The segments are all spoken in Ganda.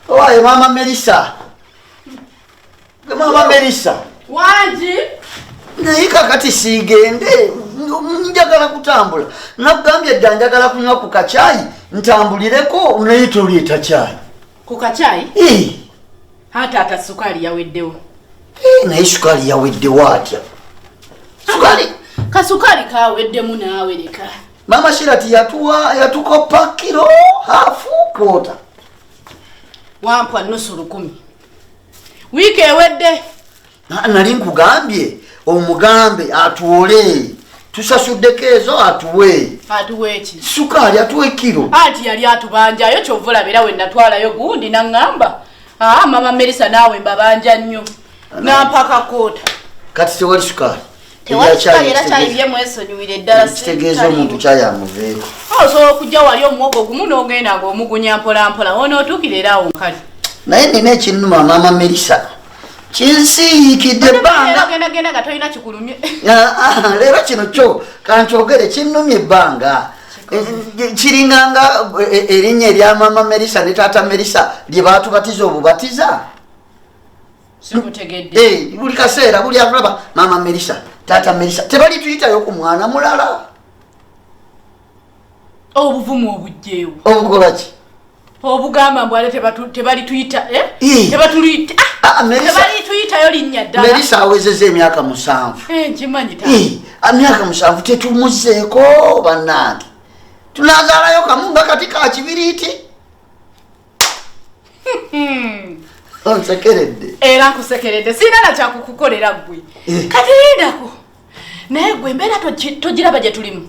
Owaye maama Melissa. Gwe maama Melissa. Wangi. Naye kakati siigende njagala kutambula. Nakugambye dda njagala kunywa ku kacaayi ntambulireko naye toleeta caayi. Ku kacaayi? Eh. Ha taata sukaali yaweddewo. Eh, naye sukaali yaweddewo atya? Sukaali kasukaali kaweddemu naawe leka. Maama Shirati yatuwa yatukoppa kiro hafu kwota. Wampwa nusu 1000. Wiiki ewedde. Nali nkugambye omugambe atuwole. Tusasuddeko ezo atuwe. Atuwe ki? Sukaali atuwe kiro. Anti yali atubanjayo kyova olabira we natwalayo gundi naŋŋamba. Ah, mama Melissa naawe mbabanja nnyo. Nampaka koota. Kati tewali sukaali. Tewali sukaali era kyayi bye mwesonyiwire ddala. Kitegeeza omuntu kyayi amuveeko. Osobola okujja wali omuwogo gumu n'ogenda ng'omugunya mpola mpola onootuukira era awo nkali. Naye nina ekinnuma maama Melissa. Kinsiikidde ebbanga. Genda genda nga tolina kikulumye. Leero kino kyo kankyogere kinnumye ebbanga. Kiringanga erinnya erya maama Melissa ne taata Melissa lye baatubatiza obubatiza. Sikutegedde. Buli kaseera buli atulaba maama Melissa, taata Melissa tebalituyitayo ku mwana mulala. Obuvumu obujjeewo. Obukola ki? Obugamba mbu ate tebalituyita, eh? Tebatuluyita. Tebalituyitayo linnya ddala. Melissa awezezza emyaka 7. Nkimanyi taata. Emyaka 7 tetumuzeeko bannange. Tunazaalayo kamu nga kati ka kibiriiti. Onsekeredde. Era nkusekeredde. Sirina na kyakukukolera ggwe. Kati lindako. Naye ggwe embeera togiraba gye tulimu.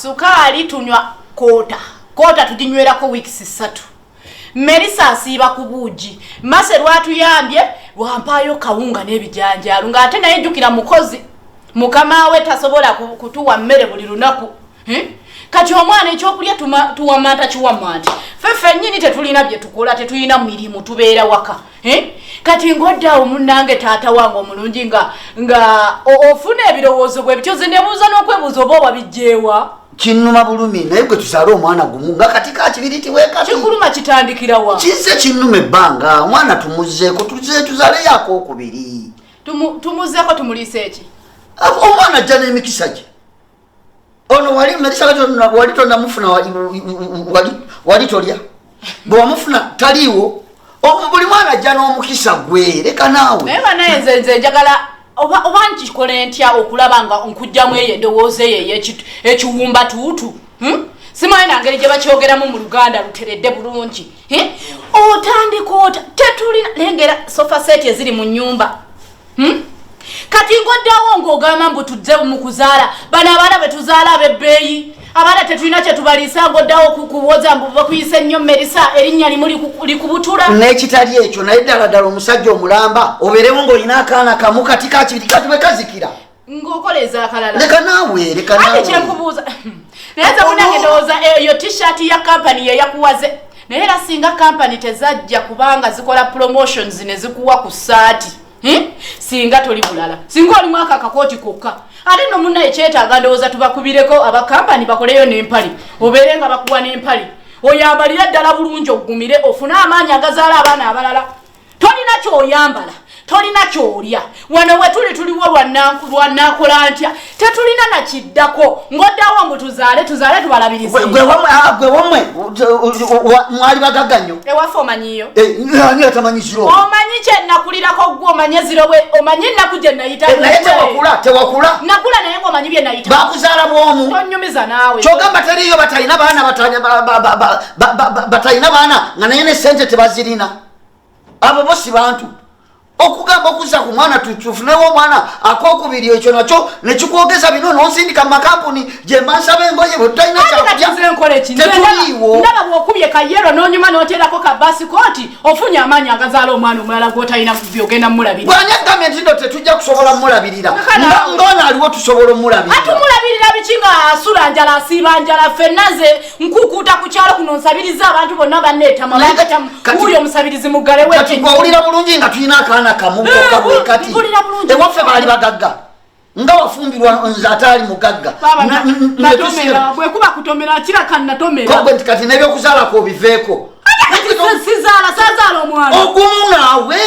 Sukaali tunywa koota. Koota tuginywerako weeks 3. Melissa asiiba ku buugi. Mase lwatuyambye lwampaayo kawunga n'ebijanjaalo ng'ate naye jjukira mukozi. Mukama we tasobola kutuwa mmere buli lunaku. Kati omwana ekyokulya tuwamanta kiwamante. Ffe ffennyini tetulina bye tukola, tetulina mirimu, tubeera waka. Kati ng'odda munnange taata wange omulungi nga ofuna ebirowoozo bwe bityo, nze nebuuza n'okwebuuza oba wabiggyeewa. Kinnuma bulumi naye gwe tuzaale omwana gumu nga kati ka kibiriti weekati. Kikuluma kitandikira wa? Kizze kinnuma ebbanga, omwana tumuzzeeko, tuzaaleyo akookubiri. Tumuzzeeko tumuliise ki? Omwana ajja n'emikisa gye. Ono wali Melissa wali tonnamufuna, wali tolya. Bwe wamufuna taliiwo. Buli mwana ajja n'omukisa gwe, leka naawe. Naye banaye nze njagala oba nkikole ntya okulaba nga nkugyamu eyo endowooza eyo ekiwumba tuutu. Simanyi na ngeri gye bakyogeramu mu Luganda luteredde bulungi. Otandika ota tetulina lengera sofa set eziri mu nnyumba. Kati ng'oddawo ng'ogamba mbu tuzze mu kuzaala, bano abaana be tuzaala ab'ebbeeyi, abaana tetulina kye tubaliisa, ng'oddawo kuwoza mbu bakuyise nnyo Melissa, erinnya limu likubutula. N'ekitali ekyo, naye ddala ddala omusajja omulamba obeerewo ng'olina akaana kamu kati ka kibiri kati bwe kazikira. Ng'okola ez'akalala. Leka naawe, leka naawe. Ate kye nkubuuza. Naye nze munnange ndowooza eyo t-shirt ya kampani ye yakuwaze. Naye era singa kampani tezajja kubanga zikola promotions ne zikuwa ku ssaati. Singa toli bulala, singa oli mwaka akakooti kokka. Ate nno munnaye kyetaaga ndowooza tubakubireko aba kampani bakoleyo n'empale, obeere nga bakuwa n'empale, oyambalire ddala bulungi oggumire, ofune amaanyi agazaala abaana abalala. Tolina ky'oyambala, tolina ky'olya. Wano we tuli tuliwo lwannaakola ntya, tetulina na kiddako. Ng'oddawo mbu tuzaale, tuzaale tubalabirize. Gwe wamwe, mwali bagagga nnyo. Ewaffe omanyiyo? Ani atamanyi ziro? Omanyi kye nakulirako ggwe, omanye ziro bwe, omanye ennaku gye nayita Naye tewakula, tewakula. Nakula naye ng'omanyi bye nayita. Bakuzaala bw'omu. Tonnyumiza naawe. Ky'ogamba teriiyo batalina baana, batalina baana nga naye ne ssente tebazirina. Abo bo si bantu. Okugamba okuzza ku mwana tufunewo omwana akookubiri, ekyo nakyo ne kikwogeza bino n'onsindika mu makampuni gye mba nsaba engoye bwe tutalina Ate kati kyakulya. nze nkola eki? Tetuliiwo. Ndaba bw'okubye kayero n'onyuma n'oteerako ka baasikooti, ofunye amaanyi agazaala omwana omulala gw'otalina by'ogenda mmulabirira. Bw'ani agambye nti nno tetujja kusobola mmulabirira? Kakana. Ng'ono aliwo tusobola omulabirira. Atumulabirira biki nga asula njala, asiiba njala? Ffenna nze nkukuuta ku kyalo kuno nsabiriza abantu bonna banneetama, Naye banneetama. Wuuyo omusabirizi muggale kati w'ekintu. Ggwe owulira bulungi nga tulina akaana kamu kokka bwe kati. Mpulira bulungi. Ewaffe baali bagagga. Nga wafumbirwa nze ataali mugagga. Natomera bwekuba kutomera kiraka natomera. Kogwe nti kati n'ebyokuzaalako obiveeko. Sizaala, sazaala omwana. Ogumu naawe.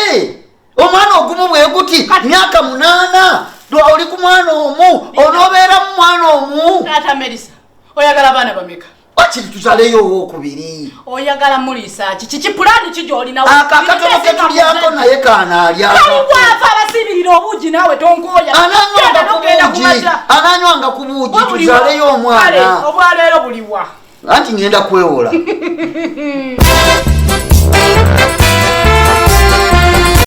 Omwana ogumu bwe guti myaka 8 oli ku mwana omu onoobeera mu mwana omu. Taata Melisa, oyagala abaana bameka? Wakiri tuzaleyo owokubiri. Oyagala muliisa ki? Kiki pulaani ki gy'olinawo? Ako akatono ke tulyako naye kaanaalya. Kaliwaava abasiibirira obuugi naawe tonkooya. Ananywanga ku buugi tuzaleyo omwana. Obwaleero buliwa. Anti ngenda kwewola.